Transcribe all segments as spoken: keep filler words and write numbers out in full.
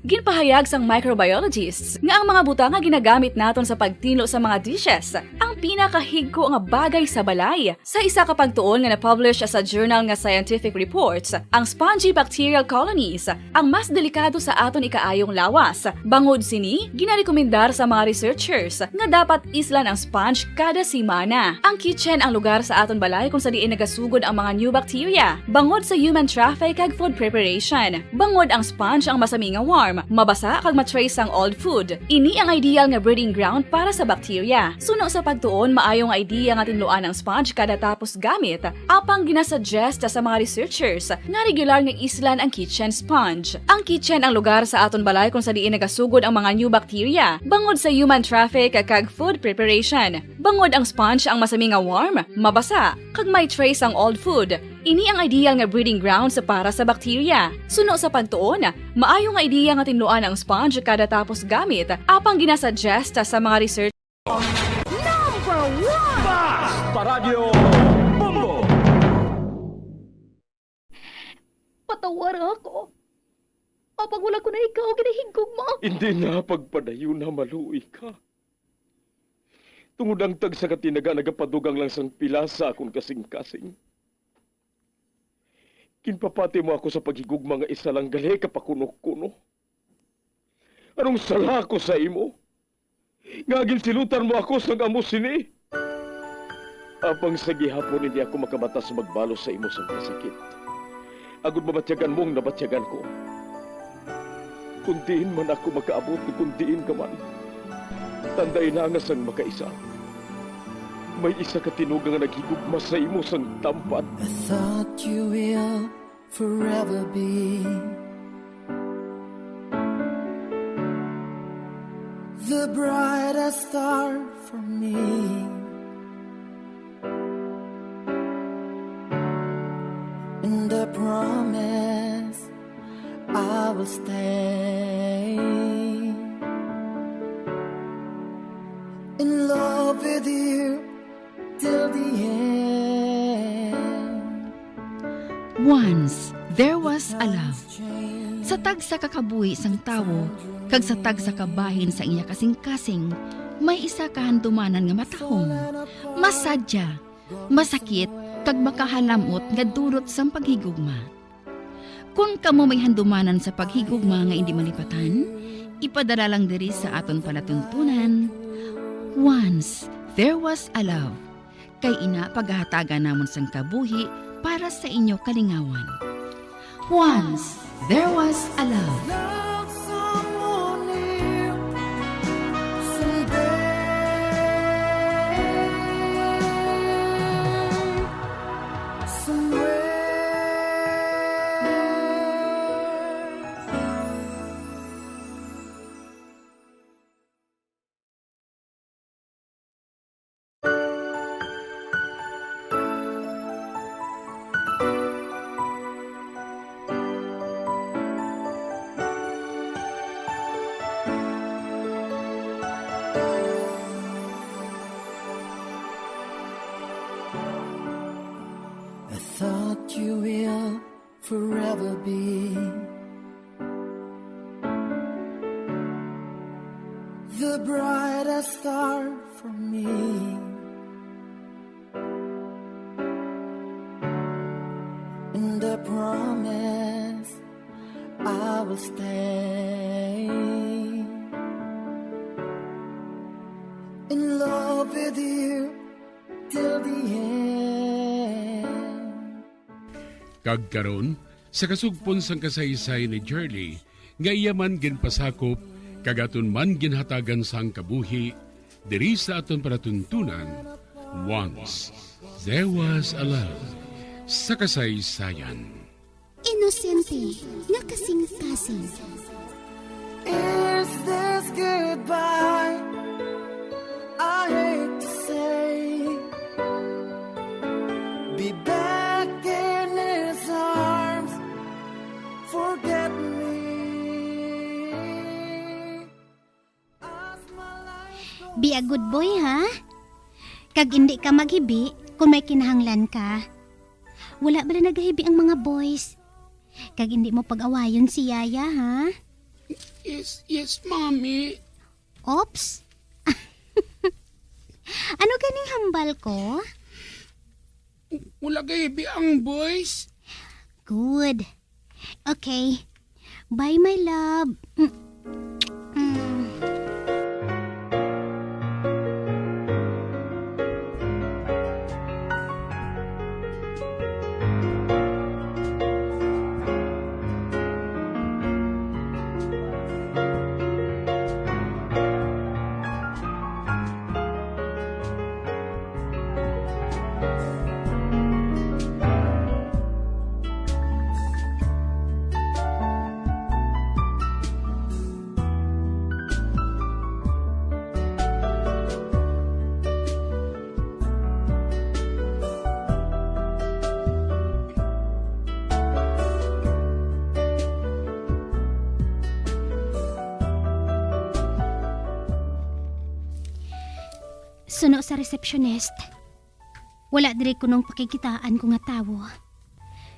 Ginpahayag sang microbiologists nga ang mga butang nga ginagamit naton sa pagtinlo sa mga dishes ang pinakahigko nga bagay sa balay. Sa isa ka pagtuon nga na-publish sa journal nga Scientific Reports, ang spongy bacterial colonies ang mas delikado sa aton ikaayong lawas. Bangod sini, ginarekomendar sa mga researchers nga dapat islan ang sponge kada semana. Ang kitchen ang lugar sa aton balay kung sa diin nagasugod ang mga new bacteria, bangod sa human traffic kag food preparation. Bangod ang sponge ang masami nga warm, mabasa kag ma-trace ang old food. Ini ang ideal nga breeding ground para sa bacteria. Suno sa pagtuon, maayo nga idea nga tinluan ang sponge kada tapos gamit, apang ginasuggest sa mga researchers nga regular nga islan ang kitchen sponge. Ang kitchen ang lugar sa aton balay kung sa diin nagasugod ang mga new bacteria, bangod sa human traffic kag food preparation. Bangod ang sponge ang masami nga warm, mabasa, kag may trace ang old food. Ini ang ideal nga breeding grounds para sa bacteria. Suno sa pagtuon, maayo nga idea nga tinluan ang sponge kada tapos gamit, apang ginasuggest sa mga research. Number one! Bas! Paradyo Bombo! Patawara ako. Apang wala ko na ikaw ginahigugma. Hindi na pagpadayon na maluoy ka. Tungod ang tagsa ka tinaga nagapadugang lang sang pila sa akon kasing-kasing. Ginpapati mo ako sa paghigugma nga isa lang gali ka pakuno-kuno. Anong sala ko sa imo? Nga ginsilutan mo ako sang amo sini? Apang sa gihapon hindi ako makabatas magbalos sa imo sang kasakit, agod mabatyagan mo ang nabatyagan ko. Kung diin man ako makaabot, kung diin ka man, tanday na nga sang makaisa, may isa ka tinuga nga naghigugma sa imo sang tampad. I thought you will forever be the brightest star for me. And I promise I will stay in love with you till the end. Once, there was a love. Sa tagsa ka kabuhi sang tawo kag sa tagsa ka bahin sang iya kasing-kasing, may isa ka handumanan nga matahom, masadya, masakit, kag makahalam-ot nga dulot sang paghigugma. Kon kamo may handumanan sa paghigugma nga indi malipatan, ipadala lang diri sa aton palatuntunan. Once, there was a love. Kay ina pagahatagan namon sang kabuhi para sa inyo kalingawan. Once, there was a love. Love someone new someday, somewhere. I thought you will forever be the brightest star for me. And I promise I will stay in love with you till the end. Kag karon, sa kasugpon sang kasaysayan ni Jerly, nga iya man ginpasakop kag aton man ginhatagan sang kabuhi, diri sa aton palatuntunan, Once There Was a Love sa kasaysayan. Inosente nga kasing-kasing. Is this goodbye? I hate to say, be back in his arms, forget me. Be a good boy, ha? Kag indi ka maghibi kung may kinahanglan ka. Wala bala nagahibi ang mga boys? Kag indi mo pag-awayon si Yaya, ha? Yes, Mommy. Oops. Ano ganing hambal ko? Wala kay hibi ang boys. Good. Okay. Bye, my love. Mm. Mm. Suno sa receptionist, wala diri kunong pakikitaan ko nga tawo.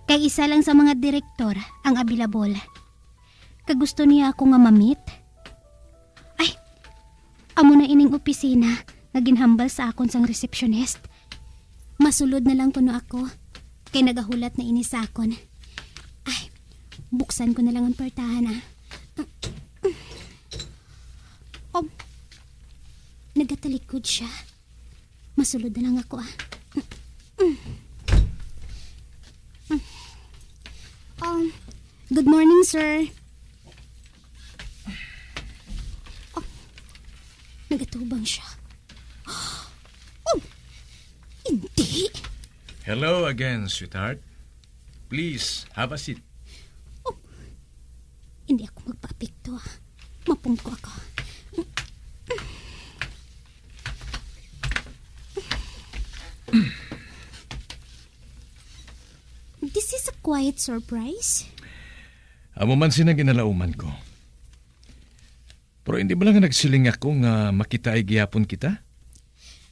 Kay isa lang sa mga direktor ang available. Kag gusto niya ako nga ma-meet. Ay, amo na ining opisina nga ginhambal sa akon sang receptionist. Masulod na lang kuno ako, kay nagahulat na ini sa akon. Ay, buksan ko na lang ang portahan, ah. Oh, nagatalikod siya. Masulod na lang ako, ah. Um, good morning, sir. Oh, nagatubang siya. Oh, hindi. Hello again, sweetheart. Please, have a seat. Oh, hindi ako magpaapekto, ah. Mapungko ako. This is a quiet surprise. Amo man sina ginalauman ko. Pero hindi ba lang nagsiling ako nga makitaay gihapon kita?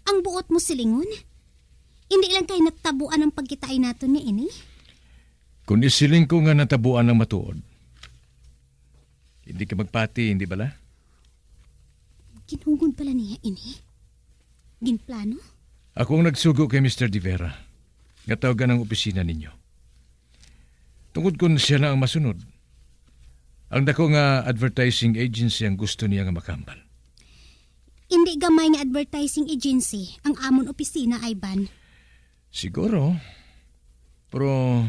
Ang buot mo silingon? Hindi lang kay natabuan ang pagkitaay naton nga ini? Kung isiling ko nga natabuan ang matuod, hindi ka magpati, hindi bala? Ginhungod pala niya ini? Ginplano? Ako ang nagsugo kay Mister De Vera nga tawagan ang opisina ninyo. Tungod kon siya na ang masunod, ang dako nga advertising agency ang gusto niya nga makahambal. Hindi gamay nga advertising agency ang amon opisina, Ivan. Siguro, pero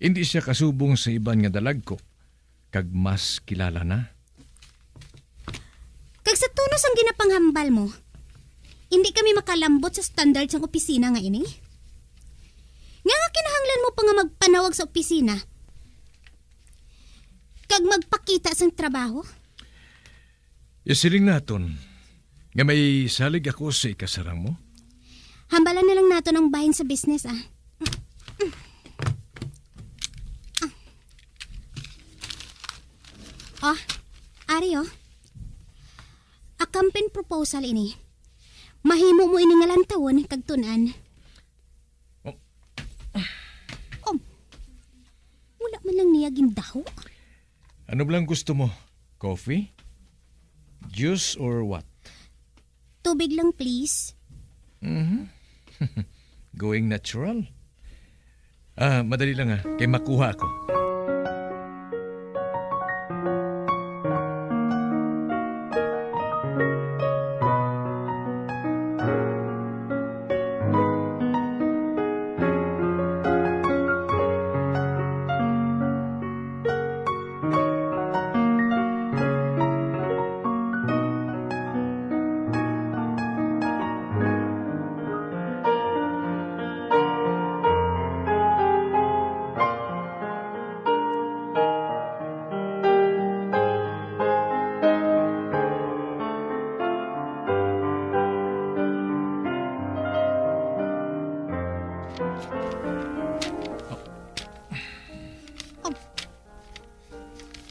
hindi siya kasubong sa iban nga dalagko kag mas kilala na. Kag sa tono sang ginapanghambal mo, hindi kami makalambot sa standard sang opisina nga ini. Nga nga kinahanglan mo pa nga magpanawag sa opisina kag magpakita sang trabaho? Isiling naton nga may salig ako sa ikasarang mo. Hambalan na lang naton ang bahin sa business, ah. Oh, ari, oh. A campaign proposal ini. Mahimo mo ini nga lantawon kag tun-an. Oh. Oh. Wala man lang niya gindaho. Ano ba lang gusto mo? Coffee? Juice or what? Tubig lang, please. Mhm. Going natural. Ah, madali lang, ah, kay makuha ako.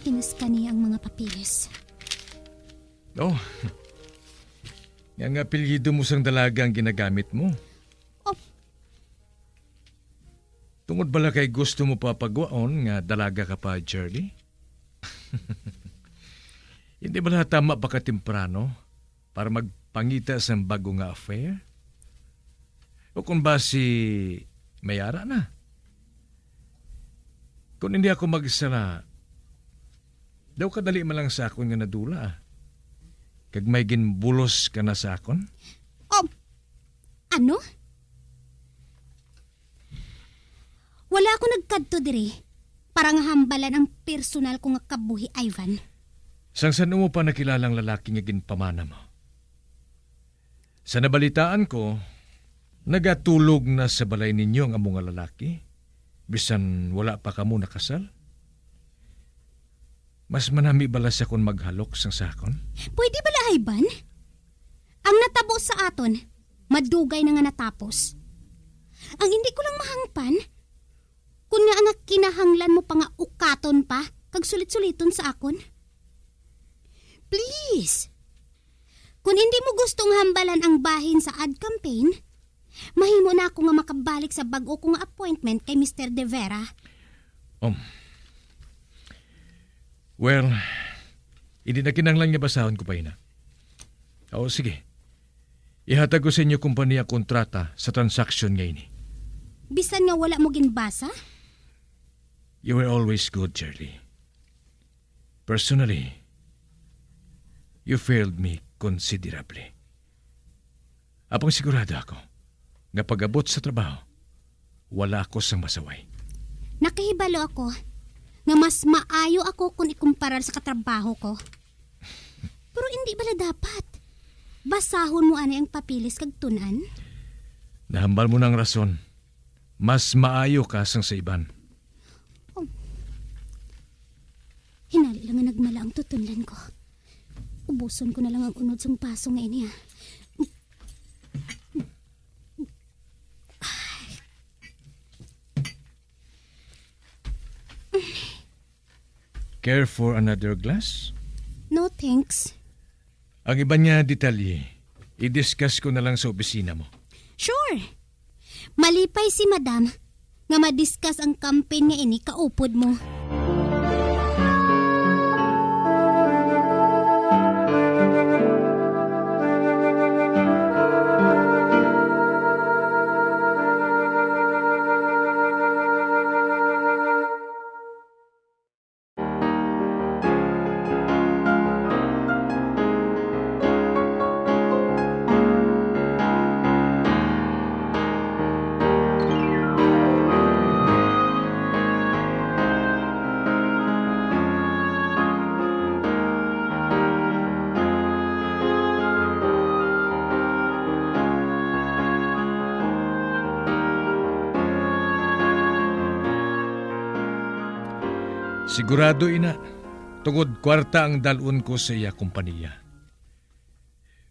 Hinuska niya ang mga papeles. Oh. Nga nga apelyido mo sang dalaga ang ginagamit mo. Oh. Tungod bala kay gusto mo pa pagwaon nga dalaga ka pa, Shirley? Hindi bala tama pa ka temprano para magpangita sang bag-o nga affair? O kon basi may ara na? Kon hindi ako magsala, daw kadali man lang sa akon nga nadula, ah. Kag may ginbulos ka na sa akon? Oh, ano? Wala ako nagkadto diri para nga hambalan ang personal ko nga kabuhi, Ivan. Sang san-o mo pa nakilala ang lalaki nga ginpamana mo? Sa nabalitaan ko, nagatulog na sa balay ninyo ang amo nga lalaki, bisan wala pa kamo nakasal. Mas manami bala siya kon maghalok sang sa akon? Pwede bala, Ivan? Ang natabo sa aton, madugay na nga natapos. Ang hindi ko lang mahangpan, kun nga nga kinahanglan mo pa nga ukaton pa kag sulit-suliton sa akon. Please. Kun hindi mo gusto nga hambalan ang bahin sa ad campaign, mahimo na ako nga makabalik sa bag-o ko nga appointment kay Mister De Vera. Um. Well, hindi na kinahanglan nga basahon ko pa ina. O, sige. Ihatag ko sa inyo kompanya ang kontrata sa transaksyon nga ini. Bisan nga wala mo ginbasa? You were always good, Shirley. Personally, you failed me considerably. Apang sigurado ako nga pag-abot sa trabaho, wala ako sang masaway. Nakahibalo ako nga mas maayo ako kung ikumparar sa katrabaho ko. Pero hindi bala dapat basahon mo ani ang papeles kag tun-an? Nahambal mo na ang rason. Mas maayo ka sang sa iban. Oh. Hinali lang nga nagmala ang tutunlan ko. Ubuson ko na lang ang unod sang baso nga ini, ah. Care for another glass? No, thanks. Ang iban nga detalye, i-discuss ko na lang sa opisina mo. Sure. Malipay si Madam nga ma-discuss ang campaign nga ini kaupod mo. Sigurado ina, tungod kwarta ang dal-on ko sa iya kompaniya.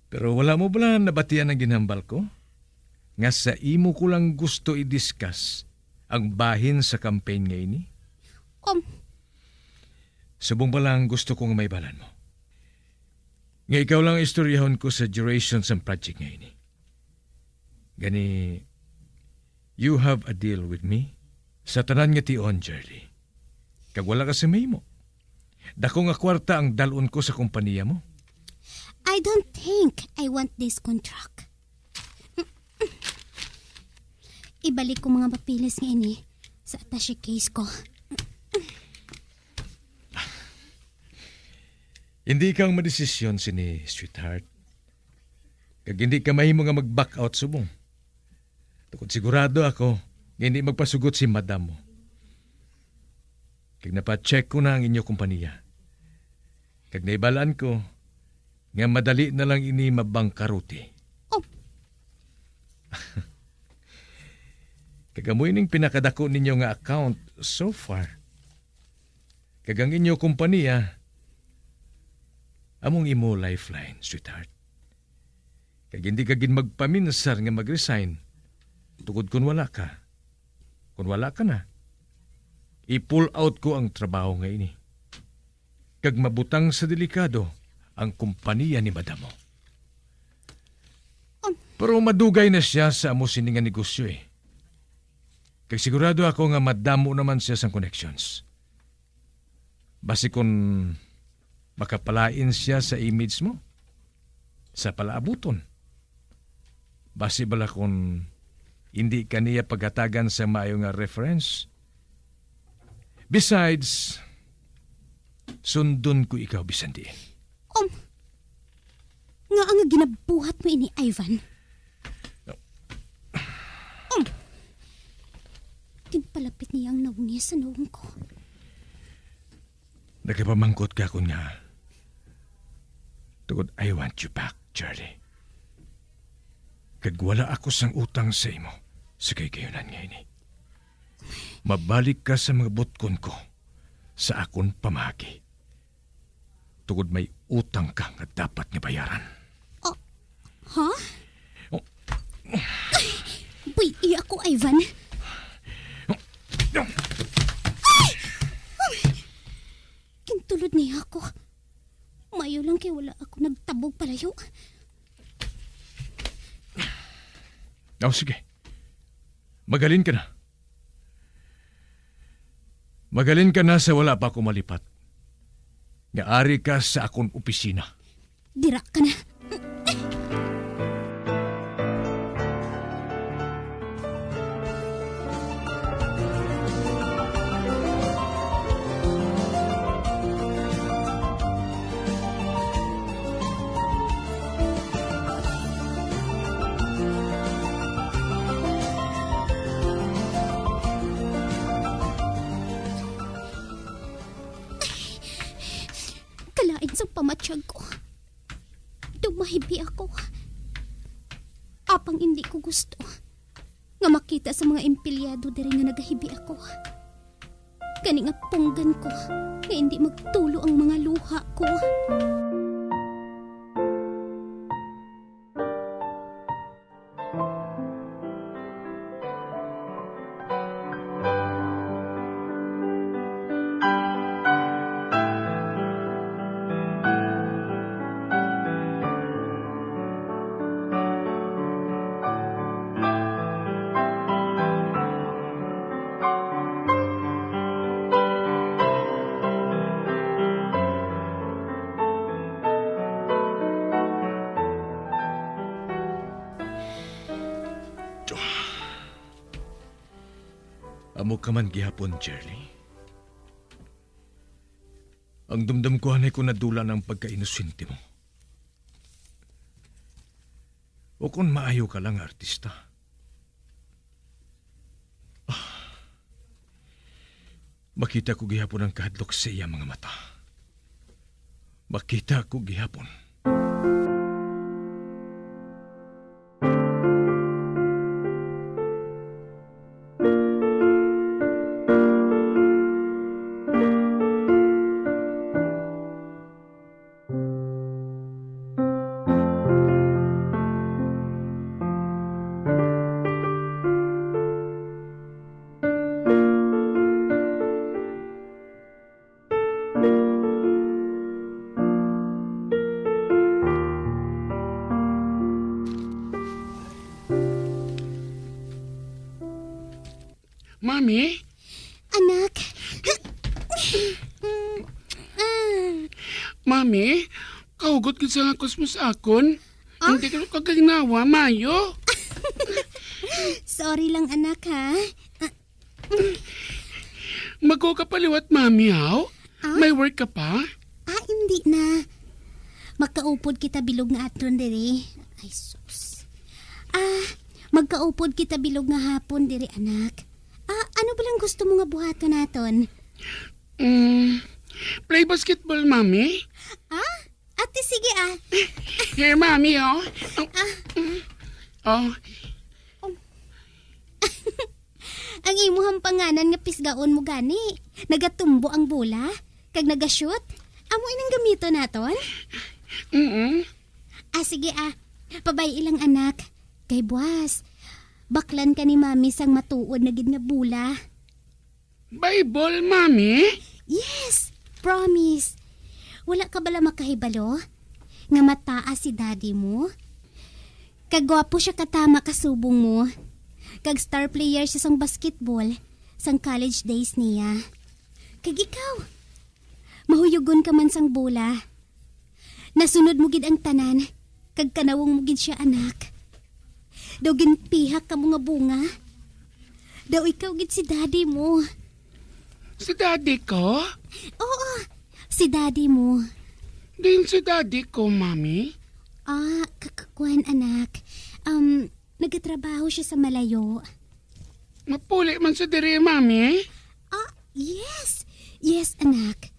Pero wala mo bala nabatian ang ginhambal ko? Nga sa imo ko lang gusto i-discuss ang bahin sa campaign nga ini? Um. Subong pa lang gusto ko nga maibalan mo nga ikaw lang ang istoryahon ko sa duration sang project nga ini. Gani, you have a deal with me sa tanan nga tion, Shirley. Kag wala ka sa mahimo. Dako nga kwarta ang dal-on ko sa kompanya mo. I don't think I want this contract. Ibalik ko mga papeles nga ini sa attaché case ko. Hindi ikaw ang madesisyon sini, sweetheart. Kag hindi ka mahimo nga mag-back out subong. Tungod sigurado ako nga hindi magpasugot si madam mo. Kag napa-check ko na ang inyo kompanya. Kag naibalaan ko nga madali na lang ini mabangkaruti. Oh. Kag amo ining pinakadako ninyo nga account so far. Kag ang inyo kompanya, among imo lifeline, sweetheart. Kag hindi ka gid magpaminsar nga mag-resign, tungod kun wala ka. Kun wala ka na, i-pull out ko ang trabaho nga ini. Kag mabutang sa delikado ang kompanya ni madam mo. Um. Pero madugay na siya sa amo sini nga negosyo, eh. Kag sigurado ako nga madamo naman siya sang connections. Basi kun Makapalain sia sa image mo sa palaabuton. Basi bala kon hindi ka niya paghatagan sa maayo nga reference? Besides, sundon ko ikaw bisan diin. Um, nga ang ginabuhat mo ini, Ivan? Um, ginpalapit niya ang nawong niya sa nawong ko. Nagapamangkot ka kon nga, tungod I want you back, Charlie. Kag wala ako sang utang sa imo sa kahigayunan nga ini. Mabalik ka sa mga butkon ko sa akon pamagi. Tungod may utang ka nga dapat nga bayaran. Oh, ha? Oh. Buy-i ako, Ivan. Ay! Gintulod niya ako. Maayo lang kay wala ako nagtabog palayo. Oh, sige. Maghalin ka na. Maghalin ka na sa wala pa ako malipat. Nga ari ka sa akon opisina. Dira ka na. Kalain sang pamatyag ko. Daw mahibi ako. Apang indi ko gusto nga makita sa mga empleyado diri nga nagahibi ako. Gani nga punggan ko nga indi magtulo ang mga luha ko. Amo ka man gihapon, Charlie. Ang dumdom ko, anay ko nadula ang pagkainosente mo. O kung maayo ka lang nga artista. Ah, makita ko gihapon ang kahadlok sa iya mga mata. Makita ko gihapon. Mami? Anak. Ah. Mami, kahugot gid sa nga kusmos akon. Ah? Hindi ka kaginawa, mayo. Sorry lang, anak, ha? Ah. Magkuha ka pa liwat, Mami, haw? Ah? May work ka pa? Ah, hindi na. Magkaupod kita bilog nga atron diri. Ay, sus. Ah, magkaupod kita bilog nga hapon diri, anak. Ah, ano ba lang gusto mo nga buhaton naton? Mm, play basketball, Mami. Ah? Ate, sige, ah. Here, Mami, oh. Ah. Oh. Ang imuhang panganan nga pisgaon mo gani, nagatumbo ang bola, kag naga-shoot? Amo inang gamiton naton? Mm-mm. Ah, sige, ah. Pabay-i lang, anak. Kay buwas, baklan ka ni Mami sang matuod na gid nga bola. Bible, Mami? Yes, promise. Wala ka bala makahibalo nga mataas si daddy mo? Kagwapo siya katama kasubong mo. Kag star player siya sang basketball sang college days niya. Kag ikaw, mahuyugon ka man sang bola. Nasunod mo gid ang tanan, kag kanawong mo gid sia, anak. Daw ginpihak kamo nga bunga. Daw ikaw gid si daddy mo. Si daddy ko? Oo, si daddy mo. Din si daddy ko, Mami? Ah, kakakuan, anak. Um, nagatrabaho siya sa malayo. Mapuli man sa diri, Mami? Ah, yes. Yes, anak.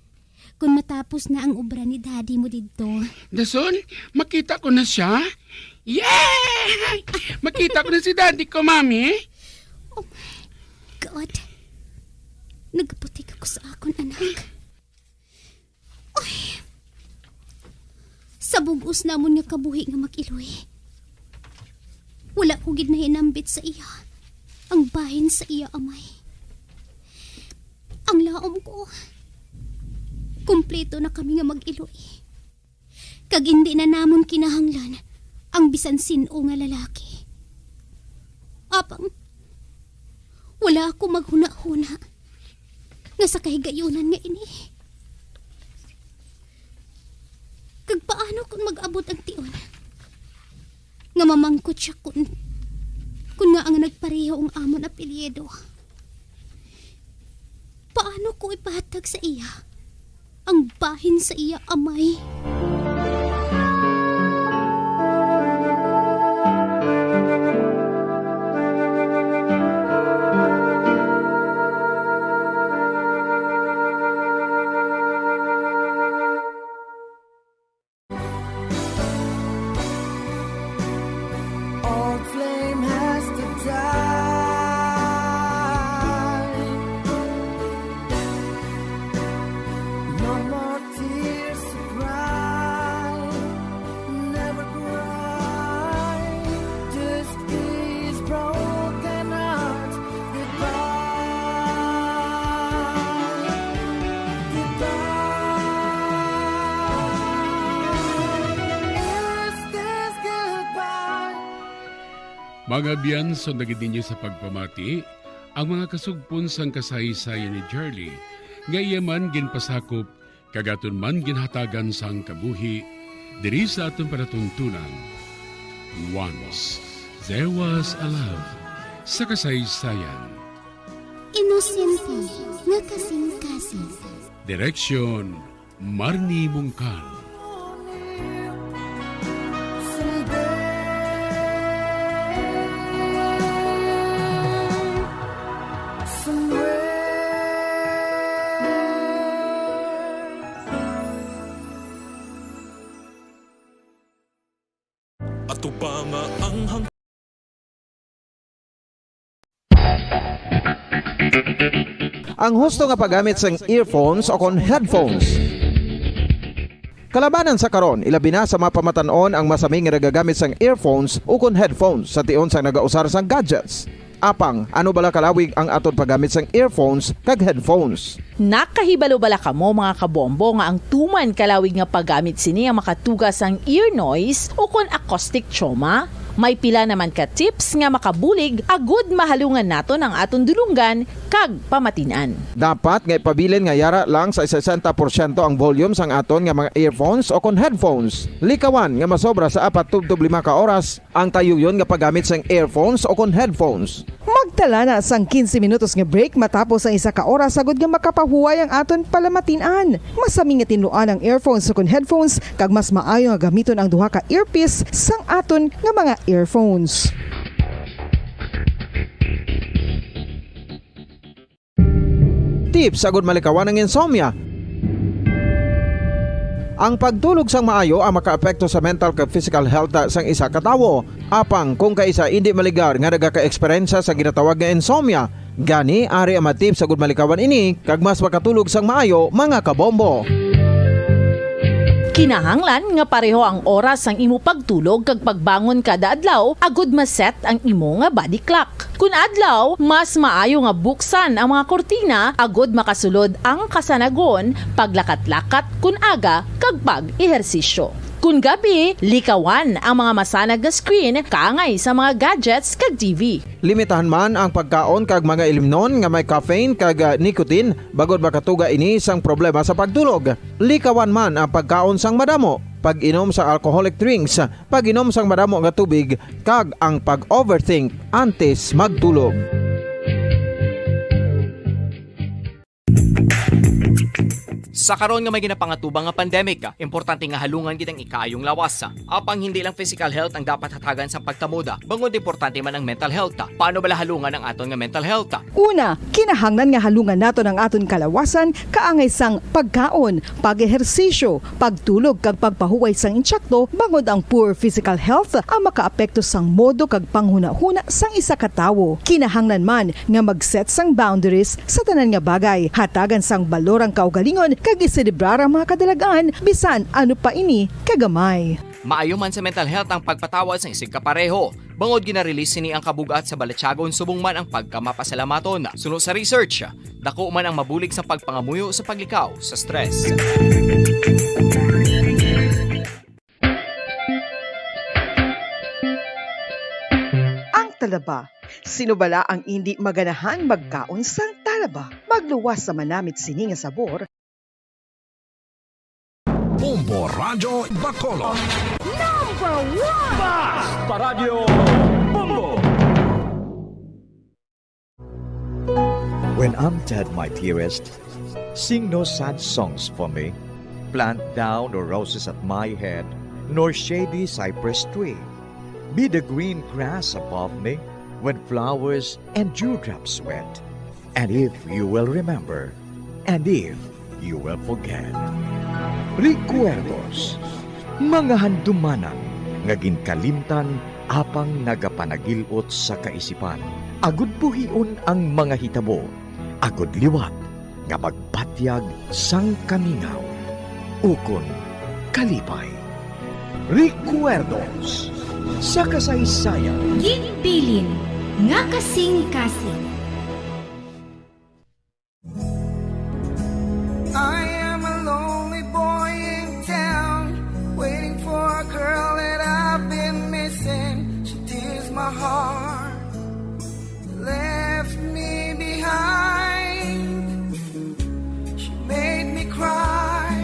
Kung matapos na ang obra ni daddy mo didto. Dason, makita ko na siya? Yay! Makita ko na si daddy ko, Mami. Oh my God. Nagaputik ako sa akon, anak. Ay. Sa bug-os namon nga kabuhi nga mag-iloy, wala ko gid nahinambit sa iya ang bahin sa iya amay. Ang laom ko, kumpleto na kami nga mag-iloy. Kag indi na namon kinahanglan ang bisan sin-o nga lalaki. Apang wala ako maghunahuna nga sa kahigayunan nga ini. Kag paano kung mag-abot ang tion nga mamangkot siya kun, kun ngaa nga nagpareho ang amon apelyido? Paano ko ipahatag sa iya ang bahin sa iya amay? Old flame has to die. No more tears to cry. Never cry. This is broken heart. Goodbye. Goodbye. Is this goodbye? Mga abyan, sundagid ninyo sa pagpamati ang mga kasugpon sang kasaysayan ni Charlie, nga iya man ginpasakop kag aton man ginhatagan sang kabuhi diri sa aton palatuntunan. Once There Was a Love sa kasaysayan. Inosente nga kasing-kasing. Direksyon, Marnie Mungkal. Atubanga ang hang- Ang husto nga paggamit sang earphones o kon headphones. Kalabanan sa karon, ilabi na sa mga pamatan-on ang masami nga nagagamit sang earphones o kon headphones sa tion sang nagausar sang gadgets. Apang, ano bala kalawig ang aton paggamit sang earphones kag headphones? Nakahibalo bala kamo, mga kabombo, nga ang tuman kalawig nga paggamit sini ang makatuga sang ear noise o kon acoustic trauma? May pila naman ka tips nga makabulig agud mahalungan naton ang aton dulonggan kag pamatin-an. Dapat nga ipabilin nga yara lang sa sesenta porsyento ang volume sang aton nga mga earphones o kon headphones. Likawan nga masobra sa apat tubtob lima ka oras ang tayuyon nga paggamit sang earphones o kon headphones. Magtala na sang quince minutos nga break matapos ang isa ka oras, agud nga makapahuway ang aton palamatin-an. Masami nga tinluan ang earphones o kon headphones, kag mas maayo nga gamiton ang duha ka earpiece sang aton nga mga earphones. Tips agud malikawan ang insomnia. Ang pagtulog sang maayo ang makaapekto sa mental kag physical health sang isa ka tawo. Apang kung kaisa indi maligar nga nagaka-eksperyensya sa ginatawag nga insomnia, gani ari ang mga tips agud malikawan ini kag mas makatulog sang maayo, mga kabombo. Kinahanglan nga pareho ang oras sang imo pagtulog kag pagbangon kada adlaw agud ma-set ang imo nga body clock. Kun adlaw, mas maayo nga buksan ang mga kurtina agud makasulod ang kasanagon, paglakat-lakat kun aga, kag pag-ehersisyo. Kun gabi, likawan ang mga masanag nga screen kaangay sa mga gadgets kag T V. Limitahan man ang pagkaon kag mga ilimnon nga may caffeine kag, ah, nicotine, bangod makatuga ini sang problema sa pagtulog. Likawan man ang pagkaon sang madamo. pag-inom sang alcoholic drinks, pag-inom sang madamo nga tubig, kag ang pag-overthink antes magtulog. Sa karon nga may ginapangatubang nga pandemic, importante nga halungan gid ang ikaayong lawas. Apang hindi lang physical health ang dapat hatagan sa pagtamod, bangod importante man ang mental health. Paano bala halungan ang aton nga mental health? Una, kinahanglan nga halungan naton ang aton kalawasan kaangay sang pagkaon, pag-ehersisyo, pagtulog, kag pagpahuway sang insakto, bangod ang poor physical health ang makaapekto sang modo kag panghunahuna sang isa ka tawo. Kinahanglan man nga mag-set sang boundaries sa tanan nga bagay, hatagan sang balor ang kaugalingon, kag iselebrar ang mga kadalag-an, bisan ano pa ini kagamay. Maayo man sa mental health ang pagpatawad sang isigkapareho, bangod gina-release sini ang kabug-at sa balatyagon subong man ang pagkamapasalamaton. Suno sa research, dako man ang mabulig sa pagpangamuyo sa paglikaw sa stress. Ang talaba. Sino bala ang indi maganahang magkaon sang talaba? Magluwas sa manamit sini nga sabor. Bombo Radyo Bacolod. Number one! Basta Radyo Bombo! When I'm dead, my dearest, sing no sad songs for me. Plant thou no roses at my head, nor shady cypress tree. Be the green grass above me when flowers and dewdrops wet. And if you will remember, and if you will forget. Recuerdos, mga handumanan nga ginkalimtan apang nagapanagil-ot sa kaisipan. Agud buhion ang mga hitabo, agud liwat nga magbatyag sang kamingaw ukon kalipay. Recuerdos sa kasaysayan. Ginbilin nga kasing-kasing. I am a lonely boy in town, waiting for a girl that I've been missing. She tears my heart, left me behind. She made me cry.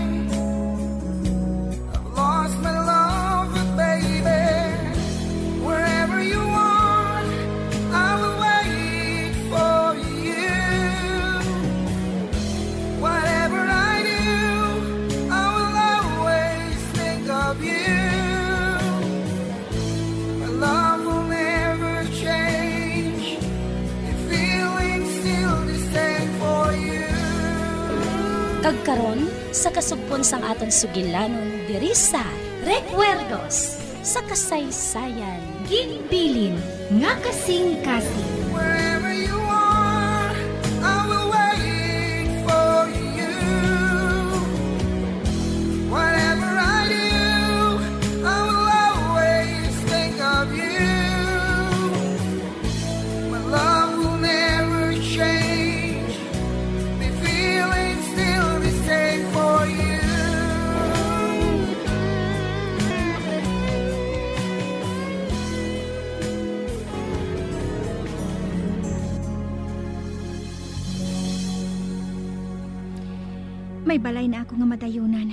I've lost my love, but baby, wherever you are, I will wait for you. Whatever I do, I will always think of you. My love will never change. The feeling's still the same for you. Kag karon, sa kasugpon sang aton sugilanon diri sa Recuerdos sa Kasaysayan, ginbilin nga kasing-kasing. Wherever you are, I will wait for you. Whatever I do, I will always think of you. My love will never change. The feeling's still the same for you. May balay na ako nga madayunan.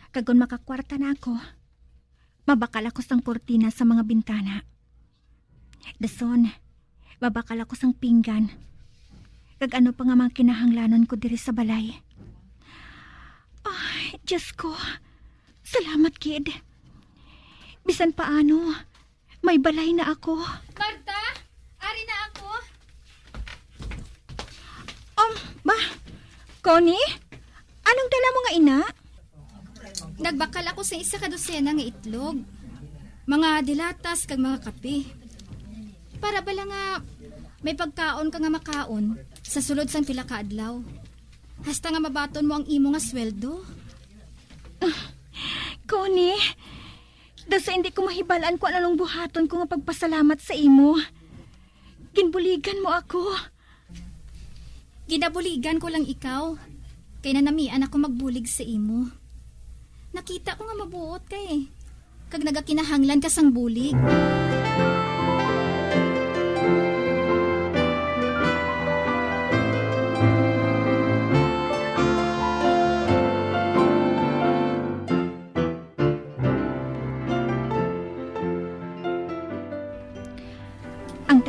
Kag kon makakwarta na ako, mabakal ako sang kurtina sa mga bintana. Dason, mabakal ako sang pinggan. Kag ano pa nga mga kinahanglanon ko diri sa balay. Ay, Diyos ko, salamat gid. Bisan paano, may balay na ako. Marta, ari na ako. Um, ba? Connie? Anong dala mo nga ina? Nagbakal ako sa isa ka dosena nga itlog, mga dilatas kag mga kape. Para bala nga may pagkaon ka nga makaon sa sulod sang pila ka adlaw. Hasta nga mabaton mo ang imo nga sweldo. Connie, daw sa hindi ko mahibal-an kung anong buhaton ko nga pagpasalamat sa imo. Ginbuligan mo ako. Ginabuligan ko lang ikaw, kay nanamian ako magbulig sa imo. Nakita ko nga mabuot ka eh, kag nagakinahanglan ka sang bulig.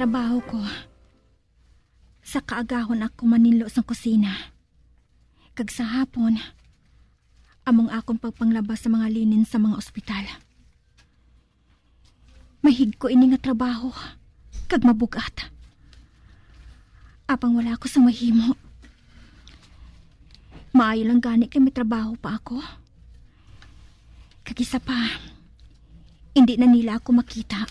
trabaho ko, sa kaagahon ako maninlo sa kusina. Kag sa hapon, among akon pagpanglaba sa mga linen sa mga ospital. Mahigko ini nga trabaho, kag mabugat. Apang wala ako sa mahimo. Maayo lang gani kay may trabaho pa ako. Kag isa pa, hindi na nila ako makita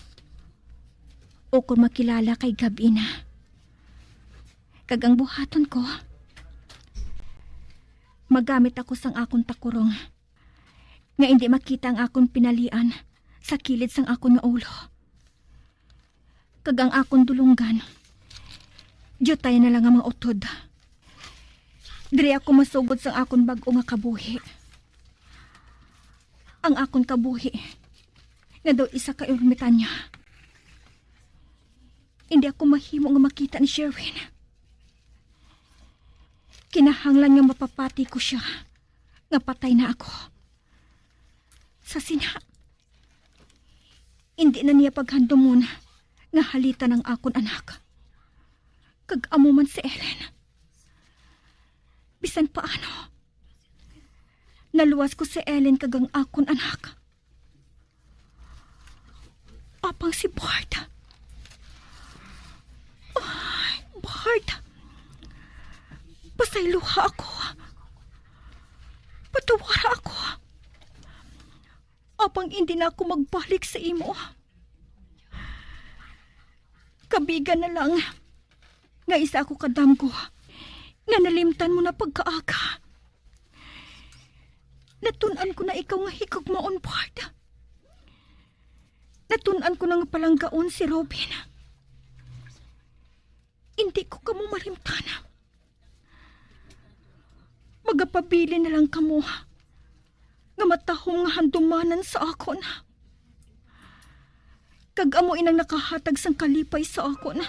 o kon makilala kay gab-i na. Kag ang buhaton ko, magamit ako sang akon takurong nga indi makita ang akon pinalian sa kilid sang akon nga ulo. Kag ang akon dulonggan, diutay na lang ang mga utod. Diri ako masugod sang akon bag-o nga kabuhi. Ang akon kabuhi, nga daw isa ka ermitanya. Hindi ako mahimo nga makita ni Sherwin. Kinahanglan nga mapapati ko siya nga patay na ako. Sa sina, hindi na niya paghandumon nga halitan ang akon anak. Kag amo man si Ellen. Bisan paano, naluwas ko si Ellen kag ang akon anak. Apang si Bart. Ay, Bart. Pasayloha ako. Patawara ako. Apang hindi na ako magbalik sa imo. Kabiga na lang nga isa ako kadamgo nga nalimtan mo na pagkaaga. Natun-an ko na ikaw nga higugmaon, Bart. Natun-an ko na nga palanggaon si Robin. Hindi ko kamo malimtan. Magapabilin na lang kamo nga matahom nga handumanan sa akon. Kag amo inang nakahatag sang kalipay sa akon,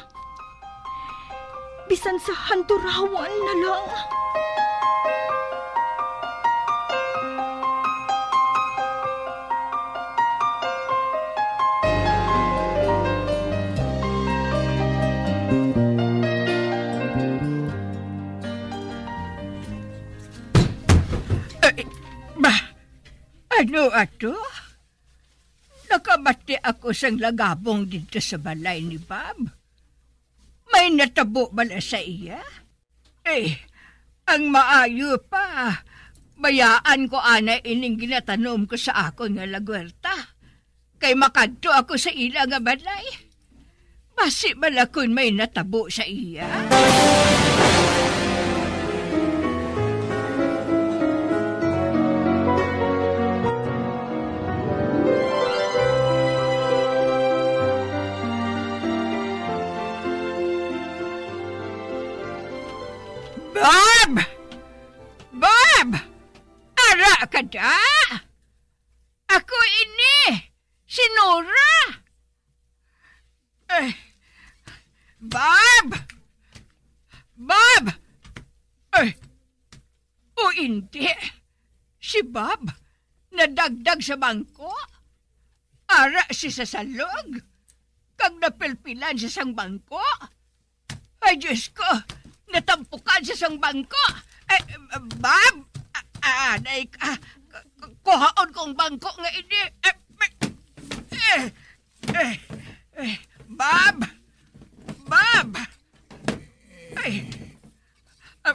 bisan sa handurawan na lang. Ay, ba, ano ato? Nakabati ako sang lagabong didto sa balay ni Bob. May natabo bala sa iya? Eh, ang maayo pa, bayaan ko anay ining ginatanom ko sa akon nga lagwerta, kay makadto ako sa ila nga balay. Basi bala kon may natabo sa iya? Bob! Bob! Ara ka da! Ako ini, si Nora. Eh, Bob! Bob! Eh, o indi, si Bob nadagdag sa bangko. Ara siya sa salog, kag napilpilan siya sang bangko. Ay, Diyos ko! Natampukan sa sang bangko! Eh, Bob! Ah, ah, anay ka! K-, k-, kuhaon ko ang bangko nga ini! Eh, eh, eh, eh, Bob! Bob! Ay, ah,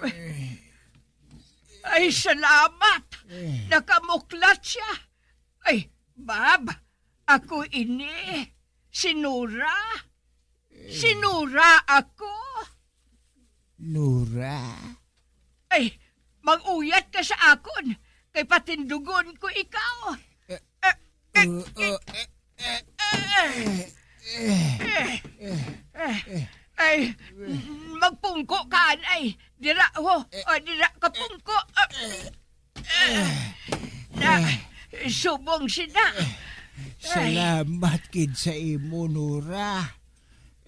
ay, salamat! Nakamuklat siya! Ay, Bob! Ako ini! Si Nora! Si Nora ako. Nora? Ay, mag-uyat ka sa akon, kay patindugon ko ikaw. Eh, eh, eh, uh, uh, eh, eh, eh, eh, eh, eh, eh, eh, eh, ay, magpungko ka, anay. Dira, oh, eh, oh, dira ka pungko. Ah. Eh, na, eh, subong sina. Eh, ay. Salamat gid sa imo, Nora.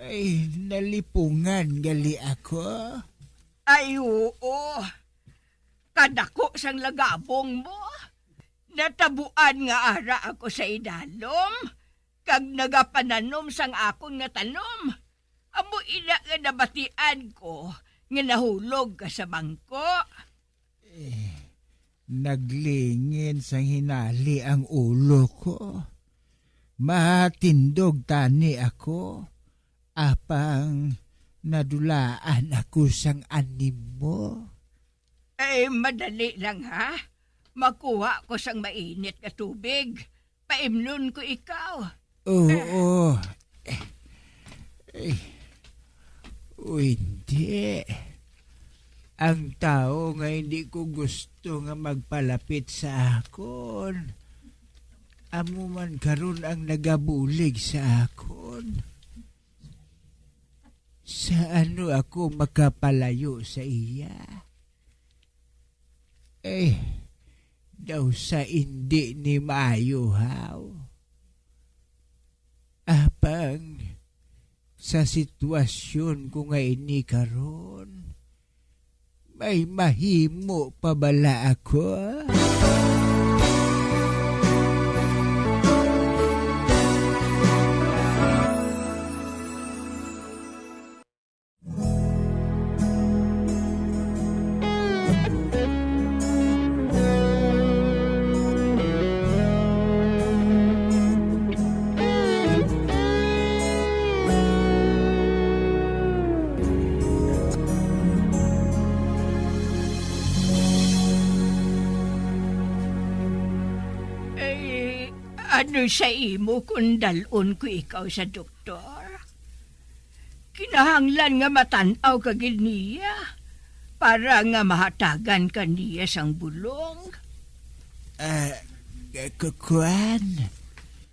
Ay, nalipungan gali ako. Ay, oo. Kadako sang lagabong mo. Natabuan nga ara ako sa idalom, kag nagapananom sang akon nga tanom. Amo ina nga nabatian ko nga nahulog ka sa bangko. Eh, naglingin sang hinali ang ulo ko. Matindog tani ako, apang nadulaan ako sang animo. Eh, madali lang, ha? Makuha ko sang mainit nga tubig. Paimnon ko ikaw. Oo. Eh, o hindi. Ang tawo nga hindi ko gusto nga magpalapit sa akon, amo man karon ang nagabulig sa akon. Sa ano ako makapalayo sa iya? Eh, daw sa indi ni maayo, haw. Apang sa sitwasyon ko nga ini karon, may mahimo pa bala ako? Eh, ano sa imo kung dalon ko ikaw sa doktor? Kinahanglan nga matan-aw ka gid niya para nga mahatagan ka niya sang bulong. Ah, k-, kuwan,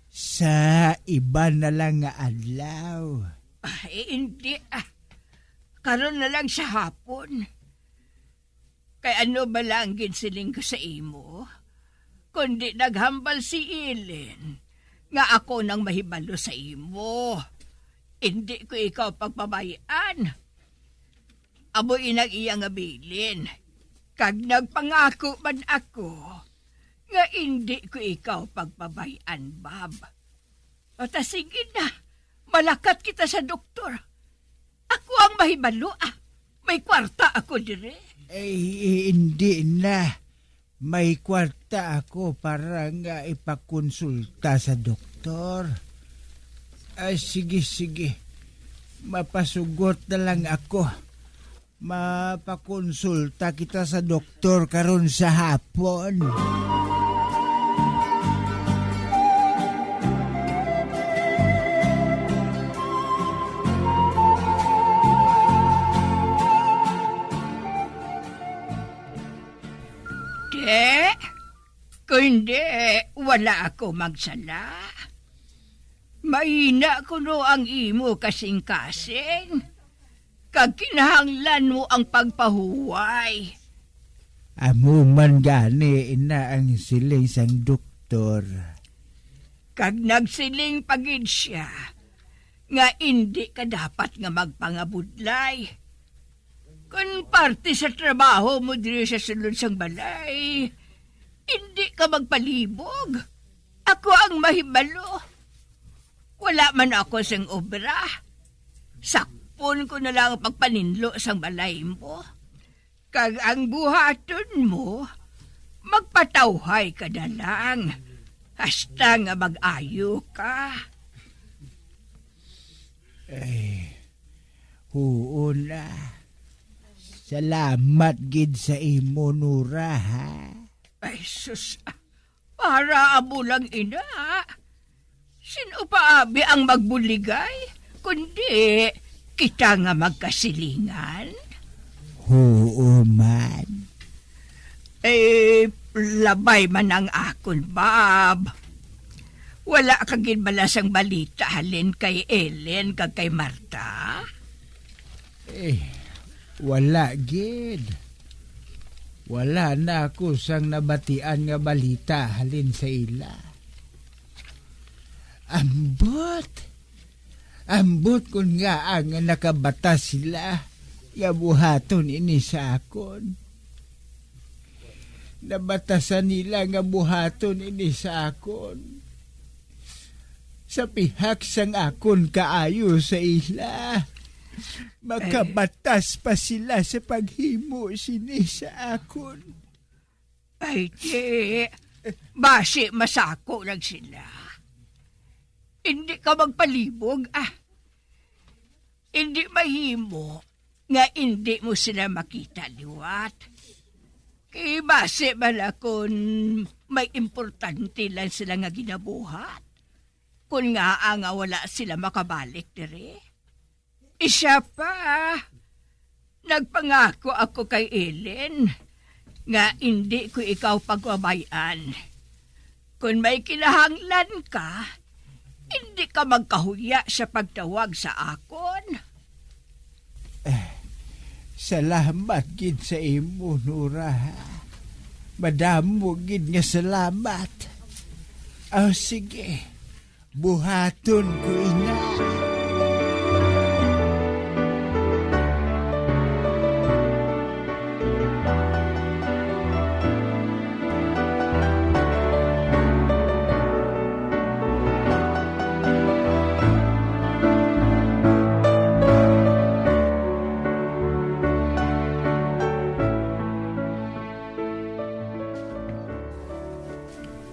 sa iban na lang nga adlaw. Ay, hindi, ah. Karon na lang sa hapon. Kay ano bala ang ginsiling ko sa imo? Kundi naghambal si Ellen nga ako nang mahibalo sa imo. Indi ko ikaw pagpabay-an. Amo inang iya nga bilin, kag nagpangako man ako nga indi ko ikaw pagpabay-an, Bob. O ta, sige na, malakat kita sa doktor. Ako ang mahibalo, ah. May kwarta ako dire. Ay, hindi na. May kwarta ako para nga ipakonsulta sa doktor. Ay, sige, sige. Mapasugot na lang ako. Mapakonsulta kita sa doktor karon sa hapon. Di, kung di, wala ako magsala. Mahina kuno ang imo kasing-kasing, kag kinahanglan mo ang pagpahuway. Amo man gani ina ang siling sang doktor. Kag nagsiling pa gid sia nga indi ka dapat nga magpangabudlay. Kon parte sa trabaho mo diri sa sulod sang balay, indi ka magpalibog. Ako ang mahibalo. Wala man ako sing obra. Sakpon ko na lang ang pagpaninlo sang balay mo. Kag ang buhaton mo, magpatawhay ka na lang, hasta nga mag-ayo ka. Ay, huo na. Salamat gid sa imo, Nora, ha? Ay, sus, ah, para amo lang ina. Sin-o pa abi ang magbuligay, kundi kita nga magkasilingan? Huo man. Eh, labay man ang akon, Bob. Wala ka gid bala sang balita halin kay Ellen kag kay Marta? Eh, wala gid. Wala na ako sang nabatian nga balita halin sa ila. Ambot! Ambot kon ngaa nga nakabatas sila nga buhaton ini sa akon. Nabatasan nila nga buhaton ini sa akon. Sa pihak sang akon kaayo sa ila. Makabatas pa sila sa paghimo sini sa akon. Ay, di. Basi masako lang sila. Hindi ka magpalibog, ah. Hindi mahimo nga hindi mo sila makita liwat. Kay basi bala kon may importante lang sila nga ginabuhat. Kon ngaa nga wala sila makabalik diri. Isa pa, nagpangako ako kay Ellen nga indi ko ikaw pagpabay-an. Kon may kinahanglan ka, indi ka magkahuya sa pagtawag sa akon. Eh, salamat gid sa imo, Nora. Madamo gid nga salamat. Ah, sige. Buhaton ko ina.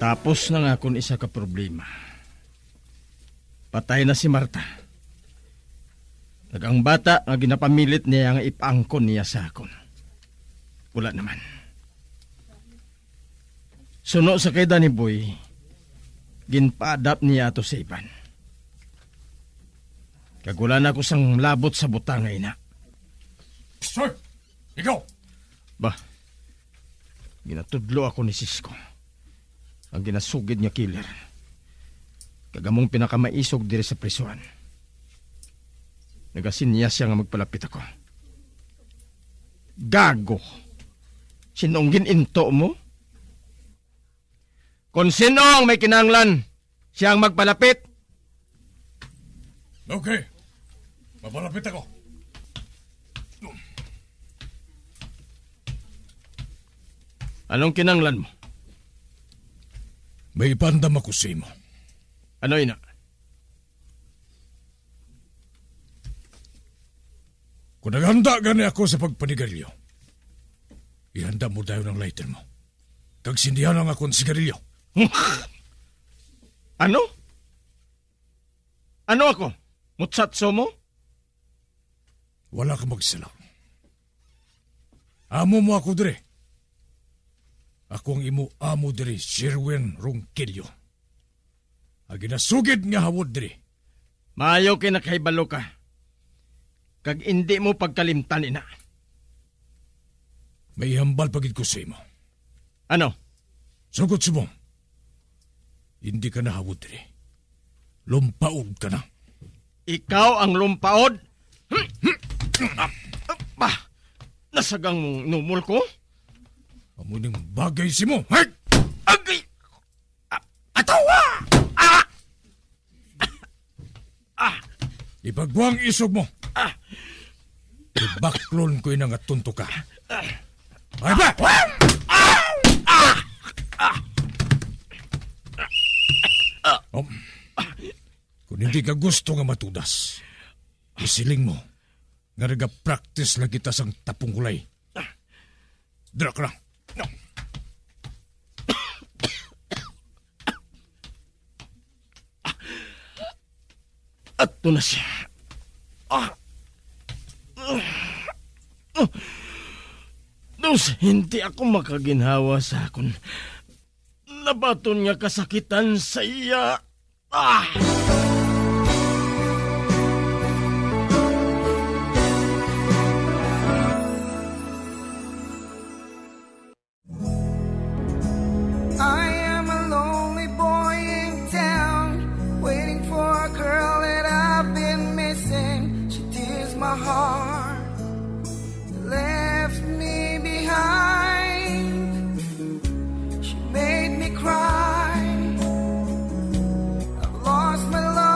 Tapos na nga akon isa ka problema. Patay na si Marta. Kag ang bata nga ginapamilit niya nga ipaangkon niya sa akon, wala naman. Suno sa kay Danny Boy, ginpaadap niya ato sa iban. Kag wala na ako sang labot sa butang nga ina. Sir! Ikaw! Ba, ginatudlo ako ni Cisco, ang ginasugid nga killer, kag among pinakamaisog diri sa prisuhan. Nagasinyas siya nga magpalapit ako. Gago! Sinong gin-into mo? Kon sino ang may kinahanglan, siya ang magpalapit. Okay. Mapalapit ako. Anong kinahanglan mo? May ipandam ako sa imo. Ano ina? Kung naghanda gani ako sa pagpanigarilyo, ihanda mo dayon ang lighter mo. Kag sindihan ang akon sigarilyo. Ano? Ano ako? Mutsatso mo? Wala ka magsala. Amo mo ako diri. Ako ang imo amo diri, Sherwin Ronquillo. Ang ginasugid nga hawod diri. Maayo kay nakahibalo ka. Kag indi mo pagkalimtan ina. May hambal pa gid ko sa imo. Ano? Sugot subong. Hindi ka na hawod diri. Lumpaod ka na. Ikaw ang lumpaod? Bah, nasagang mong numol ko? Amo ning bagay sa imo. Hey! Agay! Ah, atawa! Ah! Ah! Ipagbuang isog mo. Ah! Ibaklon ko ina nga tunto ka. Ay ba? Ah! Ah! Ah! Ah! Um, kung hindi ka gusto nga matudas, isiling mo nga nagapractice lang kita sang tapong kulay. Dira ka lang. Ato na siya. Ah. Dos, hindi ako makaginhawa sa akon nabaton nga kasakitan sa iya. Ah! I am a lonely boy in town, waiting for a girl that I've been missing. She tears my heart, left me behind. She made me cry. I've lost my love.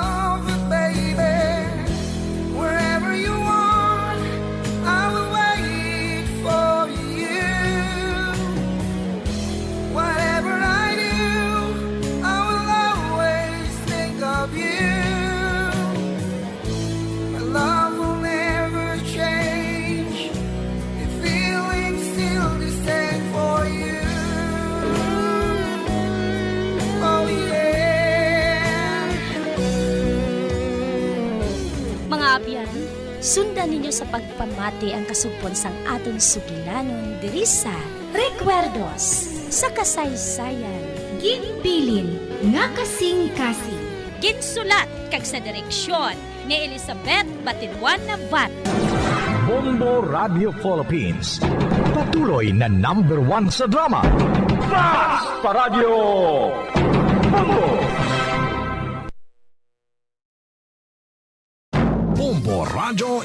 Sundan ninyo sa pagpamati ang kasugpon sang aton sugilanon diri sa Recuerdos sa Kasaysayan. Ginbilin nga kasing-kasing. Ginsulat kag sa direksyon ni Elizabeth Batinwan Navarro. Bombo Radio Philippines, patuloy na number one sa drama. Basta Radyo Bombo! Bombo Radyo